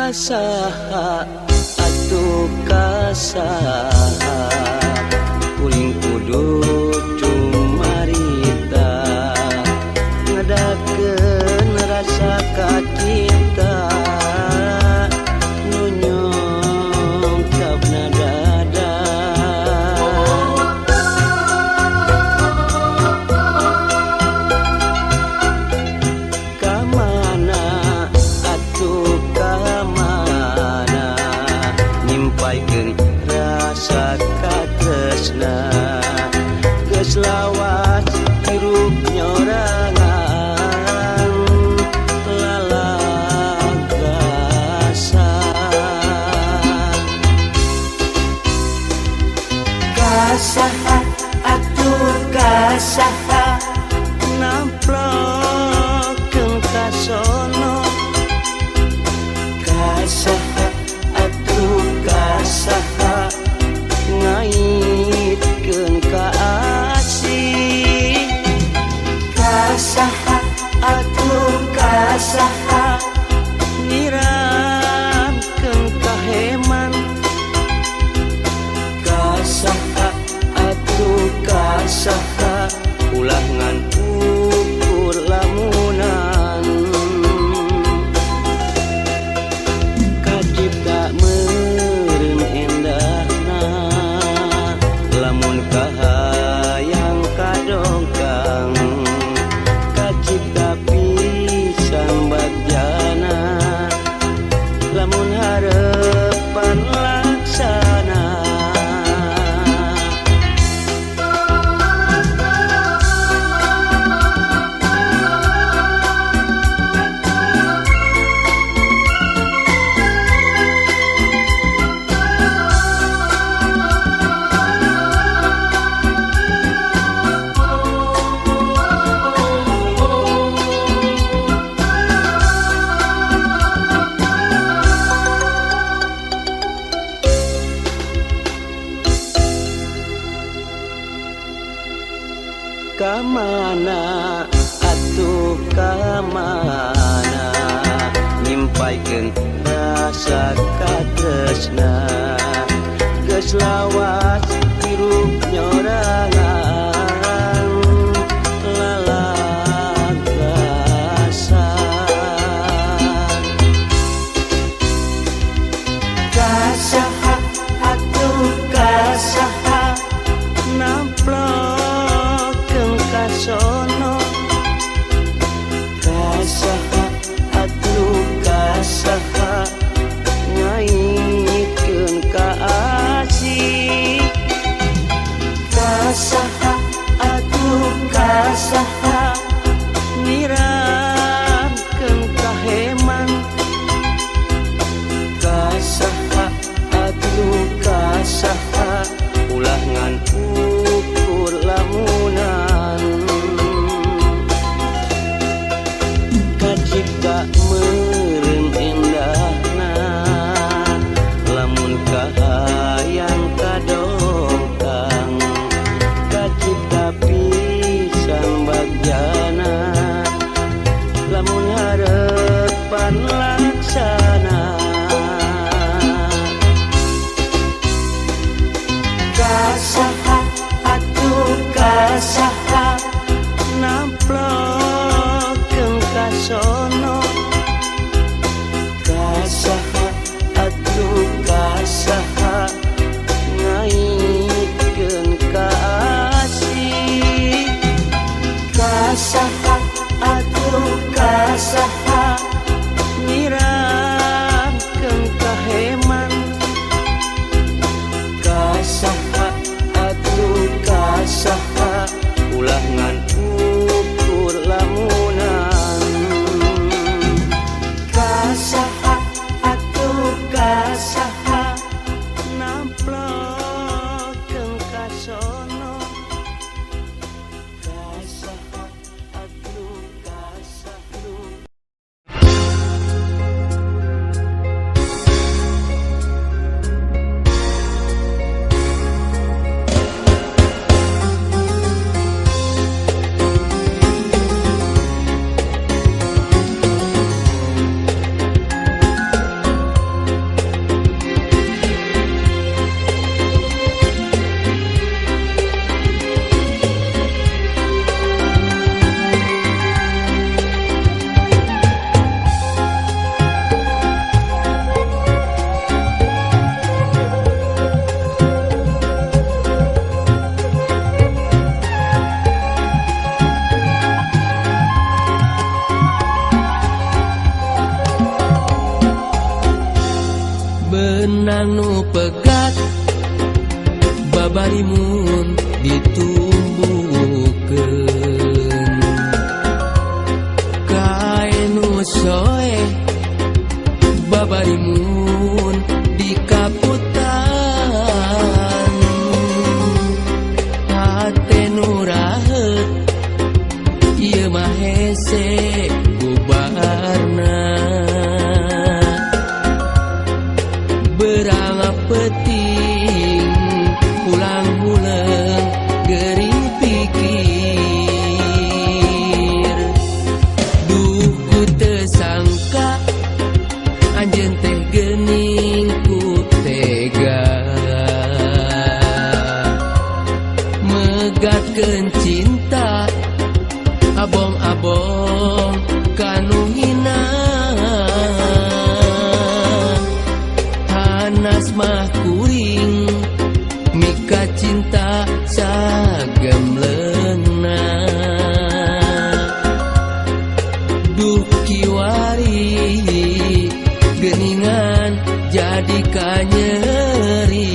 Kasaha atuh kasaha kuring kudu cumarita ngedakeun rasa kacinta nu nyungkapna dada. Kamana atuh kamana nyimpaikeun rasa katresna geus lawas hirup nyorangan lalagasan. Kasaha atuh kasaha namplokeun kasono. Kasaha atuh kasaha ngaitkeun ka asih. Kasaha atuh kasaha nyiramkeun kaheman. Kasaha atuh kasaha ulah ngan ukur lamunan. Kacipta meureun endahna lamun kahayang kadongkang. Kacipta pisan bagjana lamun harepan laksana. Kamana atuh kamana nyimpaikeun rasa katresna geus lawas hirup nyorangan lalagasan. Kasaha atuh kasaha namplokeun kasono. Kasaha atuh kasaha ngaitkeun ka asih. Kasaha atuh kasaha nyiramkeun kaheman. Kasaha atuh kasaha ulah ngan ukur lamunan. Kacipta meureun endahna lamun kahayang kadongkang. Kacipta pisan bagjana lamun harepan laksana. Kasaha atuh kasaha namplokeun kasono. Kasaha atuh kasaha ngaitkeun ka asih. Kasaha atuh kasaha nyiramkeun kaheman. Kasaha atuh kasaha Babarimun ditumbuhkeun kae nu soeh babarimun dikaputan hate nu raheut ieu mah hese bubarna berang peuting pulang-pulang gering pikir duh ku teu sangka anjeun teh geuning ku tega megatkeun cinta abong-abong kanu hina hanas mah kuring mika cinta sagemleungna duh kiwari geuningan jadi kanyeri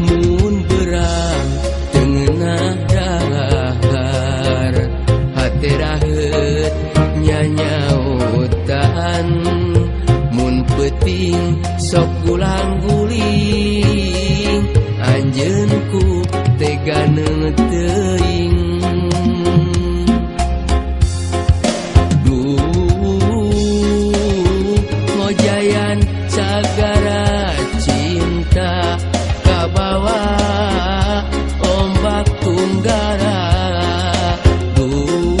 mun berang teu ngeunah dahar hate raheut nyanyautan mun peuting sok gulang-guling anjeun ku tega teuing duh ngojayan sagara cinta kabawa ombak tunggara duh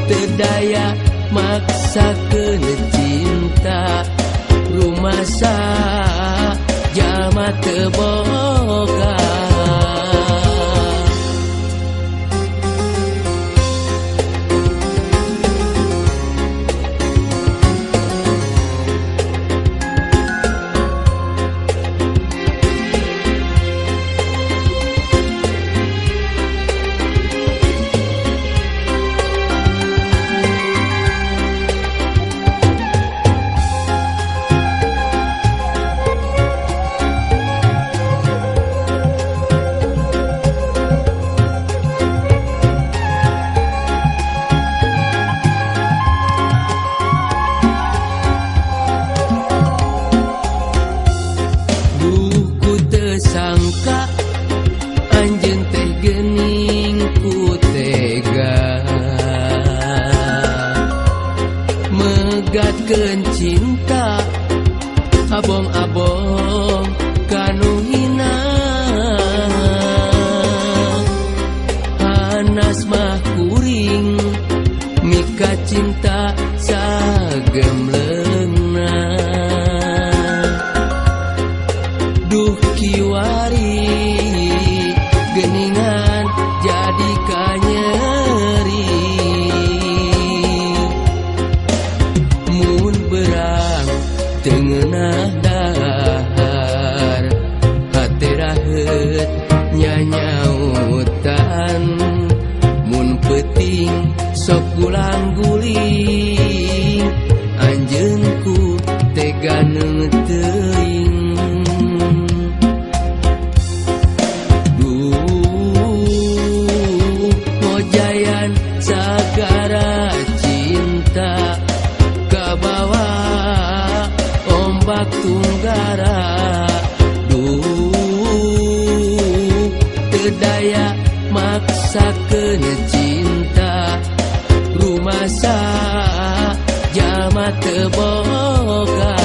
teu daya maksakeun cinta rumasa jalma teu boga. Sangka anjeun teh geuning ku tega megatkeun cinta abong-abong kanu hina hanas mah kuring mika cinta sagemleungna duh kiwari geuningan jadi kanyeri mun berang teu ngeunah dahar hate raheut nyanyautan mun peuting sok gulang-guling anjeun ku tega teuing sagara cinta kabawa ombak tunggara duh teu daya maksakeun cinta rumasa jalma teu boga.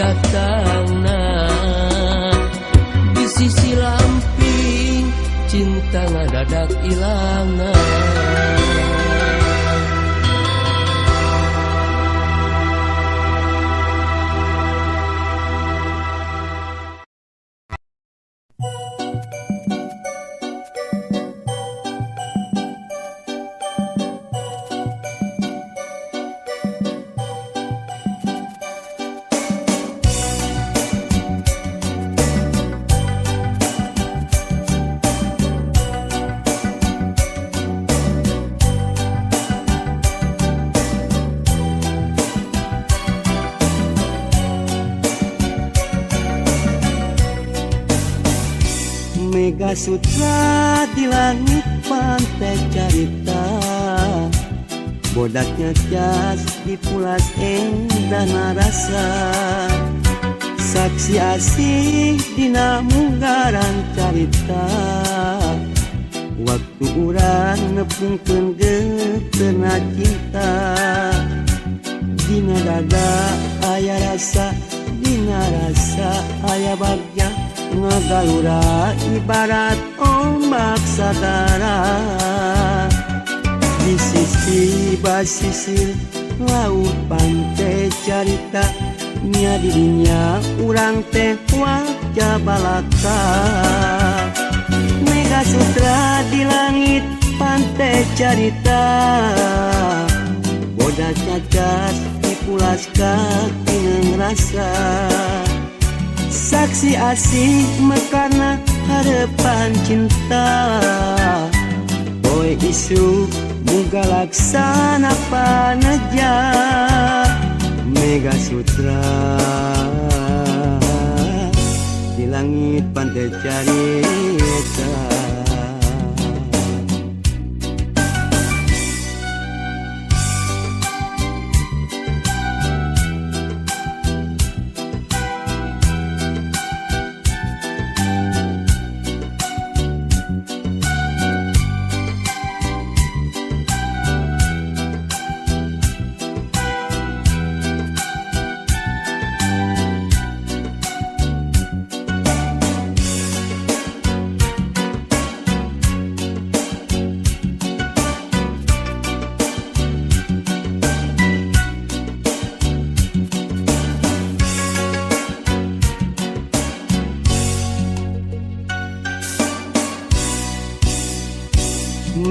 datangna. Di sisi lamping cinta ngadadak ilangna. Mega Sutra di langit pantai carita, bodaknya cas dipulas endah narasa. Saksi asih dina munggaran carita, waktu urang nepungkeun geuteuhna cinta. Dina dada aya rasa, dina rasa aya bagja, ngagalura ibarat ombak sagara. Di sisi basisir laut pantai carita, nya didinya urang teh wajah balaka. Mega Sutra di langit pantai carita, bodak cacas dipulas katineng rasa. Saksi asih mekarna harapan cinta, poe isu muga laksana paneja. Mega Sutra di langit pantai carita.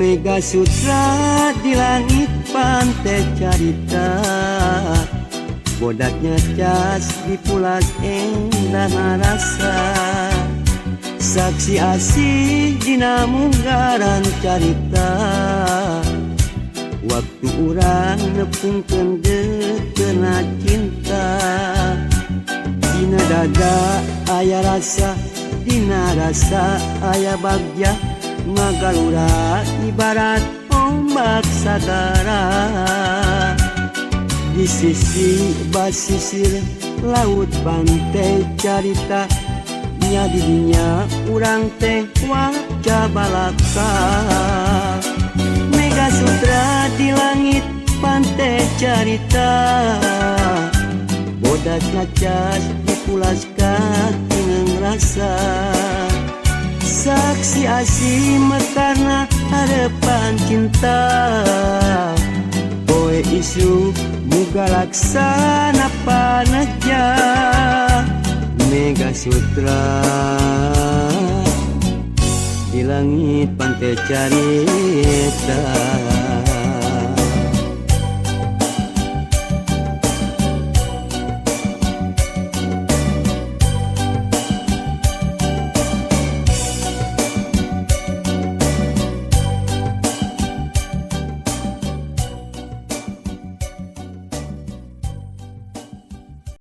Mega Sutra di langit pantai carita, bodaknya cas dipulas endah rasa. Saksi asih dina munggaran carita, waktu urang nepungkeun geuteuhna cinta. Dina dada aya rasa, dina rasa aya bagja, ngagalura ibarat ombak sagara. Di sisi basisir laut pantai carita, nya didinya urang teh wajah balaka. Mega Sutra di langit pantai carita, bodak cacas dipulas katineng rasa. Saksi asih mekarna harapan cinta, poe isu muga laksana paneja. Mega Sutra di langit pantai carita.